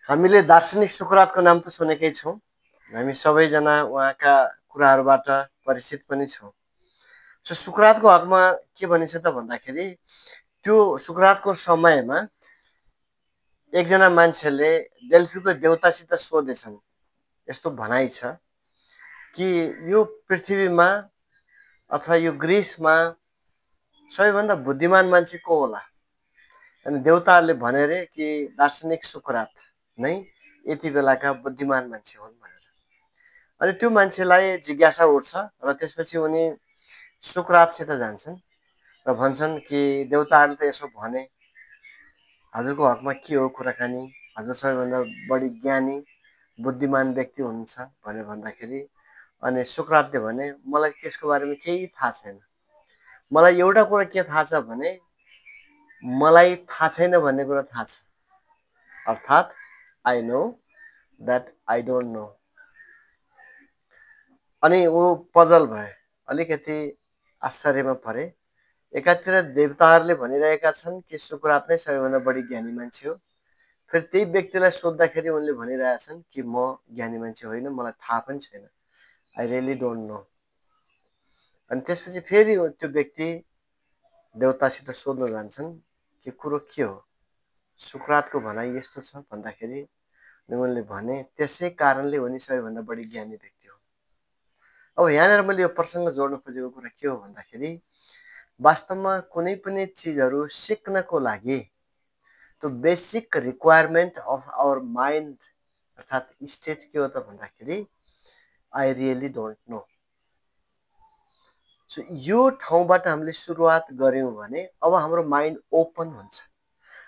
हामीले दार्शनिक सुकरातको नाम त सुनेकै छौँ। हामी सबैजना उहाँका कुराहरूबाट परिचित पनि छौँ। सो सुकरातको हकमा के भनिन्छ त भन्दाखेरि त्यो सुकरातको समयमा एकजना मान्छेले डेल्फीको देवतासित सोधेछन्, यस्तो भनाइ छ कि यो पृथ्वीमा अथवा यो ग्रीसमा सबैभन्दा बुद्धिमान मान्छे को होला? अनि देवताहरूले भने रे कि दार्शनिक सुकरात नै यति बेलाका बुद्धिमान मान्छे हुन् भनेर। अनि त्यो मान्छेलाई जिज्ञासा उठ्छ र त्यसपछि उनी सुकरातसित जान्छन् र भन्छन् कि देवताहरूले त यसो भने, हजुरको हकमा के हो कुराकानी, हजुर सबैभन्दा बढी ज्ञानी बुद्धिमान व्यक्ति हुनुहुन्छ भनेर भन्दाखेरि अनि सुकरातले भने मलाई त्यसको बारेमा केही थाहा छैन। मलाई एउटा कुरा के थाहा छ भने मलाई थाहा छैन भन्ने कुरा थाहा छ, अर्थात् I know that I don't no. अनि ऊ पजल भए, अलिकति आश्चर्यमा परे। एकातिर देवताहरूले भनिरहेका छन् कि सुकरात नै सबैभन्दा बढी ज्ञानी मान्छे हो, फेरि त्यही व्यक्तिलाई सोद्धाखेरि उनले भनिरहेछन् कि म ज्ञानी मान्छे होइन, मलाई थाहा पनि छैन, आई रियली डोन्ट नो। अनि त्यसपछि फेरि त्यो व्यक्ति देवतासित सोध्न जान्छन् कि कुरो के हो, सुकरातको भनाइ यस्तो छ भन्दाखेरि उनले भने त्यसै कारणले उनी सबैभन्दा बढी ज्ञानी व्यक्ति हो। अब यहाँनिर मैले यो प्रसङ्ग जोड्न खोजेको कुरा के हो भन्दाखेरि वास्तवमा कुनै पनि चिजहरू सिक्नको लागि त्यो basic requirement of our mind अर्थात् स्टेट के हो त भन्दाखेरि I really don't know. So यो ठाउँबाट हामीले सुरुवात गऱ्यौँ भने अब हाम्रो माइन्ड ओपन हुन्छ।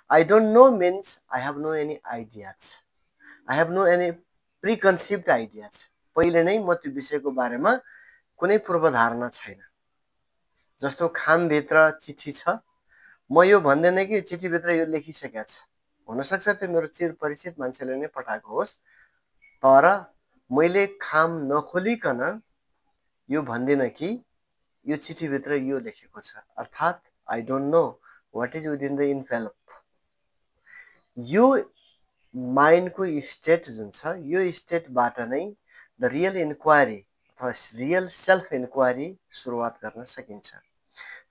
I don't know means I have no any ideas, I have no any preconceived ideas. पहिले नै म त्यो विषयको बारेमा कुनै पूर्वधारणा छैन। जस्तो खामभित्र चिठी छ, म यो भन्दैन कि चिठीभित्र यो लेखिसकेको छ, हुनसक्छ त्यो मेरो चिरपरिचित मान्छेले नै पठाएको होस्, तर मैले खाम नखोलिकन यो भन्दिनँ कि यो चिठीभित्र यो लेखेको छ, अर्थात् I don't know what is within the envelope. यो माइन्डको स्टेट जुन छ, यो स्टेटबाट नै द रियल इन्क्वायरी अथवा रियल सेल्फ इन्क्वायरी सुरुवात गर्न सकिन्छ।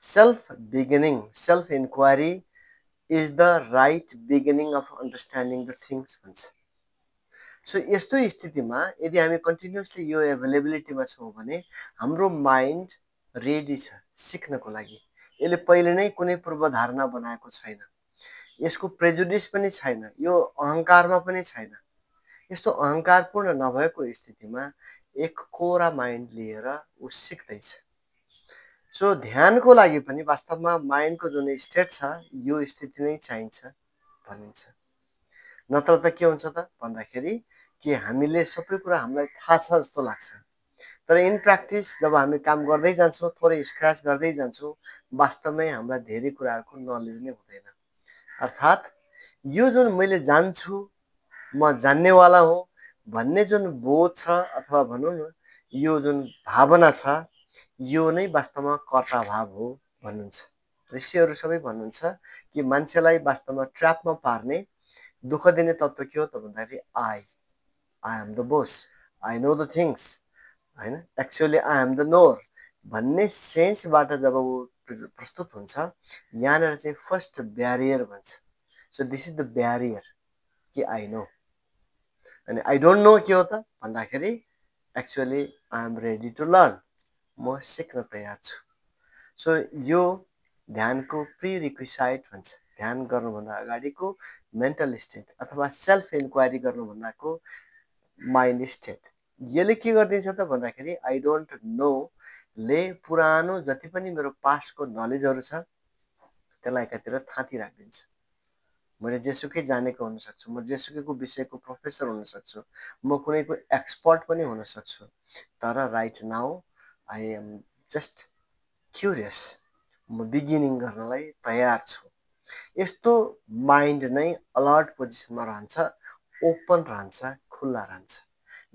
Self beginning, self inquiry is the right beginning of understanding the things भन्छ। सो यस्तो स्थितिमा यदि हामी कन्टिन्युसली यो एभाइलेबिलिटीमा छौँ भने हाम्रो माइन्ड रेडी छ सिक्नको लागि। यसले पहिले नै कुनै पूर्वधारणा बनाएको छैन, यसको प्रेजुडिस पनि छैन, यो अहङ्कारमा पनि छैन। यस्तो अहङ्कारपूर्ण नभएको स्थितिमा एक कोरा माइन्ड लिएर ऊ सिक्दैछ। सो ध्यानको लागि पनि वास्तवमा माइन्डको जुन स्टेट छ यो स्थिति नै चाहिन्छ भनिन्छ। नत्र त के हुन्छ त भन्दाखेरि कि हामीले सबै कुरा हामीलाई थाहा छ जस्तो लाग्छ, तर इन प्र्याक्टिस जब हामी काम गर्दै जान्छौँ, थोरै स्क्रच गर्दै जान्छौँ, वास्तवमै हामीलाई धेरै कुराहरूको नलेज नै हुँदैन। अर्थात् यो जुन मैले जान्छु, म जान्नेवाला हो भन्ने जुन बोध छ अथवा भनौँ न यो जुन भावना छ, यो नै वास्तवमा कर्ताभाव हो भन्नुहुन्छ। ऋषिहरू सबै भन्नुहुन्छ कि मान्छेलाई वास्तवमा ट्र्यापमा पार्ने दुःख दिने तत्त्व के हो त भन्दाखेरि I am the boss, I know the things, होइन, actually I am the knower भन्ने सेन्सबाट जब ऊ प्रस्तुत हुन्छ, यहाँनिर चाहिँ फर्स्ट ब्यारियर भन्छ। So this is the barrier कि आई नो। अनि आई डोन्ट नो के हो त भन्दाखेरि actually I am ready to learn, म सिक्न तयार छु। सो यो ध्यानको प्रिरिक्विसाइट भन्छ। ध्यान गर्नुभन्दा अगाडिको मेन्टल स्टेट अथवा सेल्फ इन्क्वायरी गर्नुभन्दाको माइन्ड स्टेट। यसले के गरिदिन्छ त भन्दाखेरि आई डोन्ट नो ले पुरानो जति पनि मेरो पास्टको नलेजहरू छ त्यसलाई एकातिर थाँती राखिदिन्छ। मैले जेसुकै जानेको हुनसक्छु, म जेसुकैको विषयको प्रोफेसर हुनसक्छु, म कुनैको एक्सपर्ट पनि हुनसक्छु, तर right now I am just curious, म बिगिनिङ गर्नलाई तयार छु। यस्तो माइन्ड नै अलर्ट पोजिसनमा रहन्छ, ओपन रहन्छ, खुल्ला रहन्छ।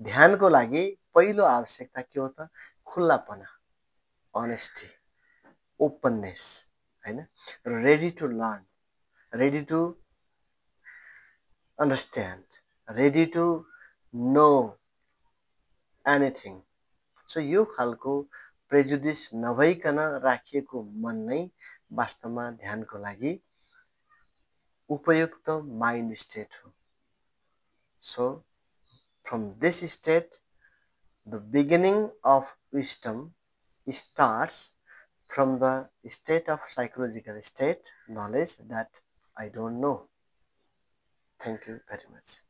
ध्यानको लागि पहिलो आवश्यकता के हो त खुल्लापना, अनेस्टी, ओपननेस, होइन, ready to learn, ready to understand, ready to know anything. So यो खालको प्रेजुडिस नभइकन राखिएको मन नै वास्तवमा ध्यानको लागि उपयुक्त माइन्ड स्टेट हो. So from this state the beginning of wisdom starts from the state of psychological state knowledge that I don't know. Thank you very much.